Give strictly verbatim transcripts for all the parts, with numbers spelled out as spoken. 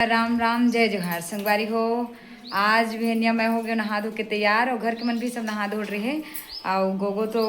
राम राम, जय जोहार संगवारी हो। आज बिहनिया मैं हो गए नहा धो के तैयार, और घर के मन भी सब नहा धो रहे। और गोगो तो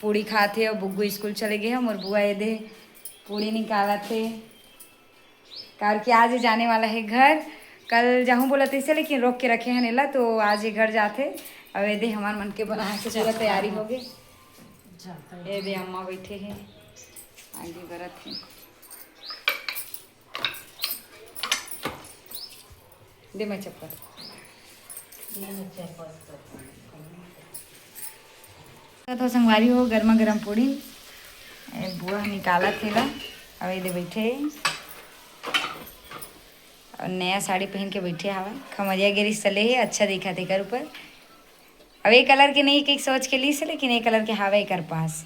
पूड़ी खात हे, और बुग्गू स्कूल चले गए हे, मोर बुआ ये दे पूड़ी निकालत हे, काबर कि आज ये जाने वाला है घर। कल जाहूँ बोला तैसे, लेकिन रोक के रखे हैं नेला, तो आज ये घर जाते। अब ये दे हमार मन के बना के पूरा तैयारी हो गए। ये दे अम्मा बैठे हैं, आगे बरत है। दे मैं चप्पल। तो संगवारी हो, गर्मा गर्म पूड़ी, ए, बुआ निकालत हे ला। अब ये दे बैठे हे। और नया साड़ी पहन के बैठे हवा। खमरिया गिरी सले हे, अच्छा दिखत हे एकर ऊपर। अब ये कलर के नहीं, एक सोच के लीस, लेकिन ये कलर के हावे एकर पास।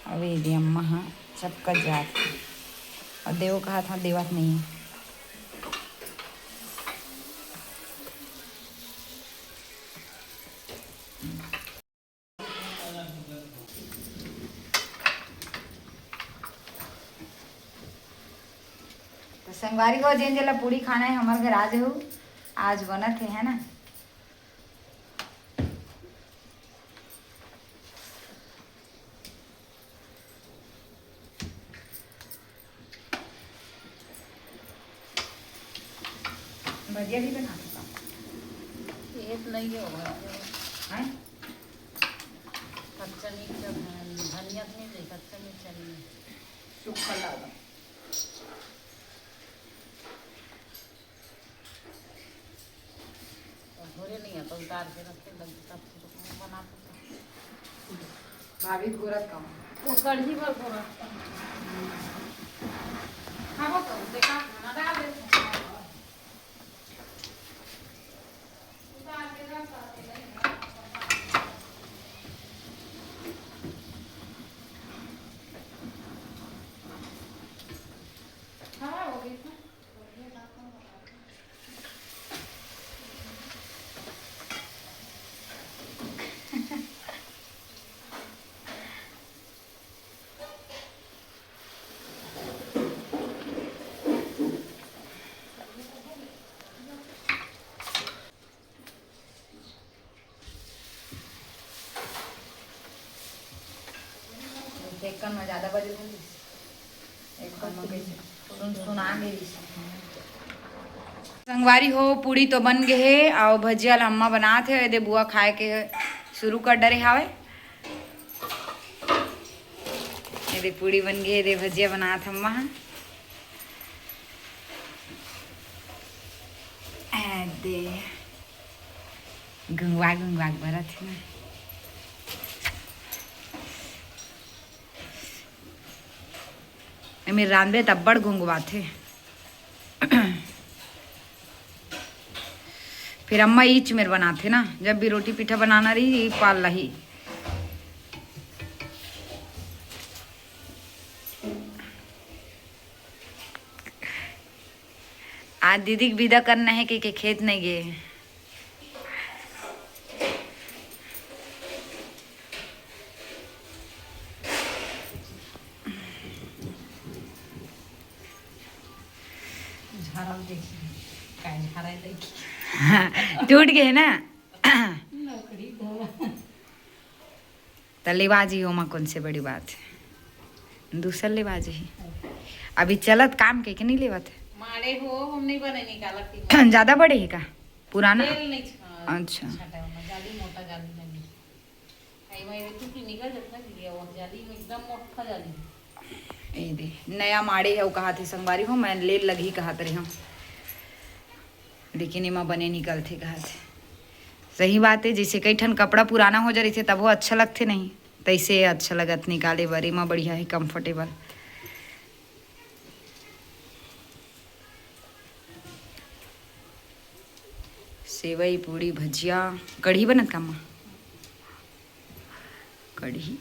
अब ये दे अम्मा हा चपका जात हे। और देवो कहा था, देवत नहीं है। तो संगवारी हो, जेन जेला पूड़ी खाना है, हमारे घर आ जाहू। आज बनत है, है ना? भजिया भी बना चुका। ये तो नहीं होगा। हैं? कच्चा मिर्चा, धनिया तो नहीं दे, कच्चा मिर्चा नहीं। सूखा लागा। घोरे नहीं आता, उतार के रखते लग, तब फिर बना सकते। भाभी घोरत का? वो कढ़ी भर घोरत का। हाँ, वो तो देखा खाना डाल दे। उतार के रख सकते नहीं। हाँ, हो गई। ढक्कन में ज्यादा बजे होगी। एक बार में कैसे सुन, सुना दे रही। संगवारी हो, पूड़ी तो बन गए हे, अउ भजिया ला अम्मा बनात हे। एदे बुआ खाए के शुरू कर डरे हावे। एदे पूड़ी बन गए, एदे भजिया बनात हे अम्मा ह। एदे गुंगवा गुंगवा के बरत हे ना। एमे रांधबे त अब्बड़ गुंगवाथे। फिर अम्मा ईच मेर बनाथे ना, जब भी रोटी पीठा बनाना रही, ई पाल लही। आज दीदी के विदा करना है, के, के खेत नहीं गए। झारल देखी, काय झारल देखी। हाँ, टूट गए ना। नौकरी धरा। त लेवा जी, ओमा कौन से बड़ी बात है, दूसर लेवा जी। अभी चलत काम के, के नहीं लेवत है। मारे हो, हम नहीं बने निकालत ही। ज्यादा बड़े है का? पुराना? तेल नहीं छा-, अच्छा। छाटा वाला, जाली मोटा जाली लगी। आई मैं देखी कि निकल जाता कि ये वो जाली में एकदम मोटा जाली। ए दे, नया माड़े है, वो कहा थे संगवारी हो, मैं ले लगी कहा थे हम। लेकिन एमा बने निकलथे कहत हे। सही बात है, जैसे कई ठन कपड़ा पुराना हो जा रहिथे, तब वो अच्छा लगथे नहीं, तैसे अच्छा लगत निकाले बर। एमा बढ़िया है, comfortable। सेवई, पूड़ी, भजिया, कढ़ी बनत का माँ? कढ़ी।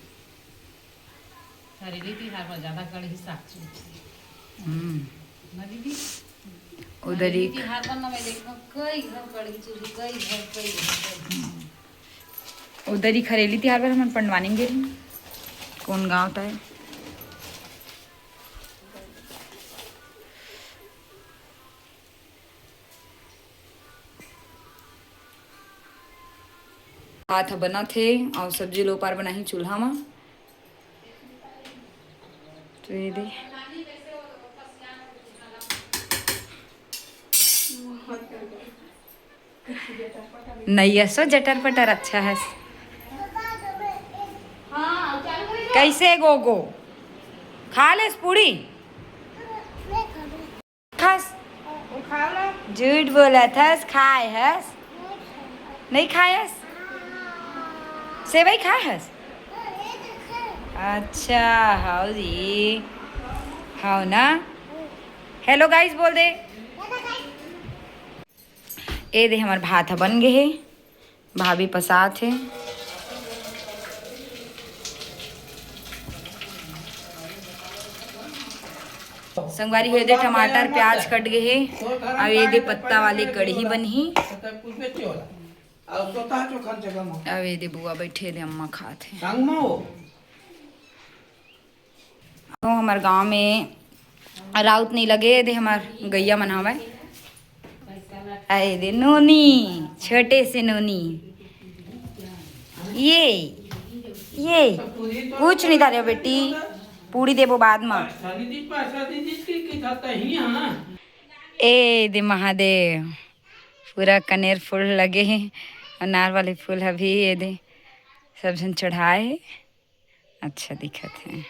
हरेली तिहार बर ज्यादा कढ़ी साग चुनथे। हम्म। ना दीदी? उधर हरेली एक तिहार बर ना मैं देखा कई घर कढ़ी चुनही, कई घर, कई घर, कई घर। हम्म। उधर ही हरेली तिहार बर हमन पंडवानी गे रही। कौन गांव ता है? भात ह बनत हे अउ सब्जी लो पार बनाही चूल्हा म। तो ये दे। नहीं, असो जटर पटर अच्छा है। कैसे गोगो? खा लेस पूरी? खास? झूठ बोलत हस, खाए हस? नहीं खाए हस? सेवई खाए हस? अच्छा, हाउ जी। हाउ ना? हेलो गाइस बोल दे। ए दे, हमर भात ह बन गे हे, भाभी पसात हे। संगवारी हो, ए दे टमाटर प्याज कट गे हे, अउ ए दे पत्ता वाले कढ़ी बनही। अउ ए दे बुआ बैठे, ए दे अम्मा खात हे। तो हमर गांव में राउत नहीं लगे, ए दे हमर गैया मन हवय। आए दे नोनी, छोटे से नोनी। ये, ये, कुछ नहीं डाले बेटी, पूरी देबो बाद में। ए दे महादेव, पूरा कनेर फूल लगे हे, अनार वाले फूल अभी ए दे सब झन चढ़ाए हे। अच्छा दिखत हे।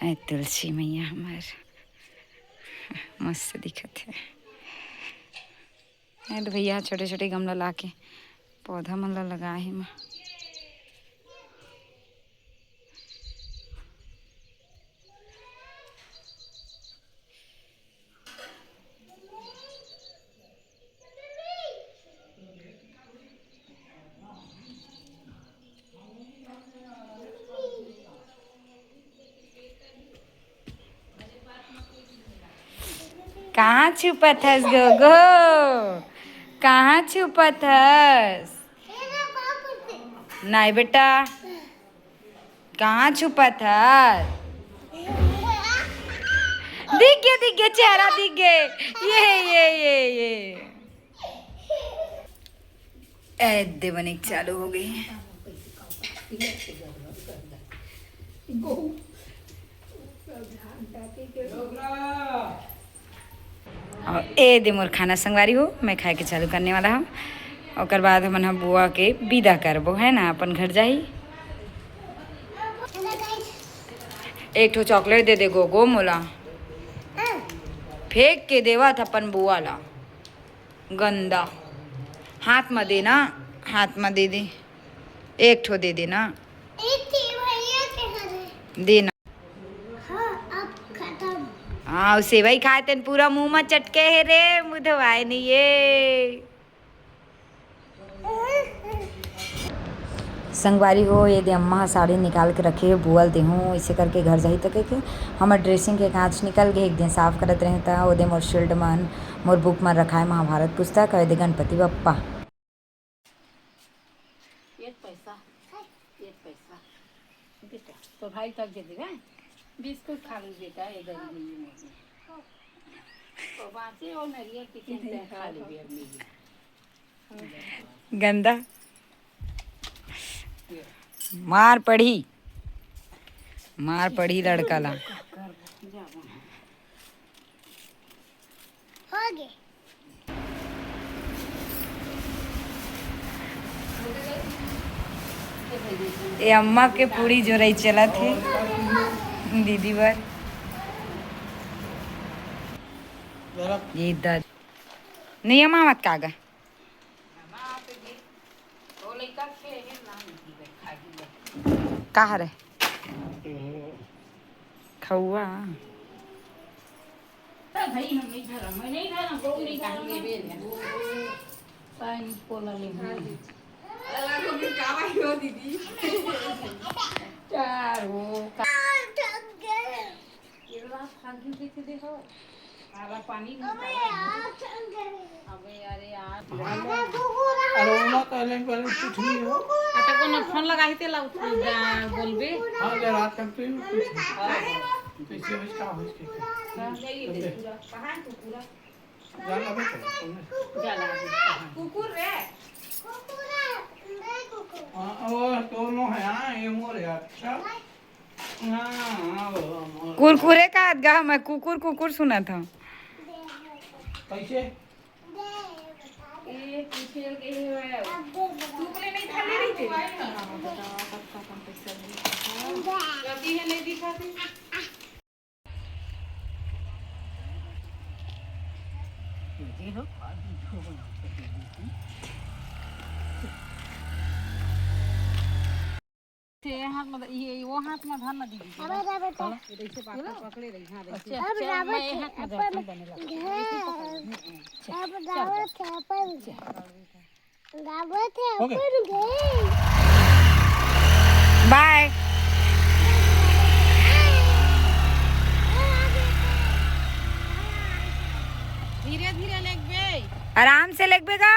ए तुलसी मैया हमर मस्त दिखत हे। ए तो भैया छोटे-छोटे गमला लाके पौधा मन ला लगाए हे एमा। कहाँ छुपत हस गोगो? कहाँ छुपत हस? नहीं बेटा, कहाँ छुपत हस? दिख गया, दिख गया, चेहरा दिख गया। ये, ये, ये, ये। ए दे बने चालू हो गई। अउ ए दे मोर खाना संगवारी हो, मैं खाए के चालू करने वाला हूँ। ओकर बाद हमन ह बुआ के विदा करबो, है ना, अपन घर जाही। एक ठो चॉकलेट दे दे गोगो मोला, फेंक के देवत अपन बुआ ला। गंदा। हाथ म दे ना, हाथ म दे दे। एक ठो दे दे ना। एक ठो भैया के हरे। दे ना। हाँ, अब खत्म। हाँ, सेवई खाए तेन पूरा मुंह म चटके हे रे, मुंह धोवाए नहीं ये। संगवारी हो, ये दे अम्मा ह साड़ी निकाल के रखे हे, बुआ ल देहूं, इसे करके घर जाही तक के हमर ड्रेसिंग के कांच निकल गे, एक दिन साफ करत रहे त ओदे मोर शील्ड मन, मोर बुक मन रखाए महाभारत पुस्तक, अउ ये दे गणपति बप्पा। ये पैसा, ये पैसा, बेटा, तो भाई तक दे देगा, बिस्कुट खा लो बेटा, ये गरीब नहीं है। तो बांचे और नरियल के खा लो, गंदा। मार पड़ी, मार पड़ी लड़का ला। हो गे। ये अम्मा के पूरी जोरई चलत हे दीदी बर। ये दद नहीं अम्मा मत कागा। का हरे? खौआ। अरे ओमा तो एलेन पहले कुछ नहीं हो। आ, त कोनो फोन लगाही ते ला उठ-, जा, बोलबे। हाँ, ले रात तक तो ही कुछ नहीं। कैसे हो इसका, हो इसके। हाँ। जा ला बेटा, तुमने। जा ला। कुकुर रे। हाँ, वो तो नो है, हाँ, ये मोर है, अच्छा। हाँ, हाँ, वो मोर। कुरकुरे का हाथ गा, मैं कुकुर कुकुर सुना था। कैसे? ए, पूछे के ही है। तू बोले नहीं खाली रही थे। कभी है नहीं दिखाते। से हाथ में, ये, वो हाथ में धर ना दीदी। अब रावत है। ये ऐसे पकड़, पकड़े रही, हाँ, देखिए। अच्छा, अब अच्छा, रावत मैं है, हाथ में अपन धर, बने लगा। घर। अब रावत है अपन। रावत है OK। अपन घर। बाय। धीरे धीरे लेगबे। आराम से लेगबे गा।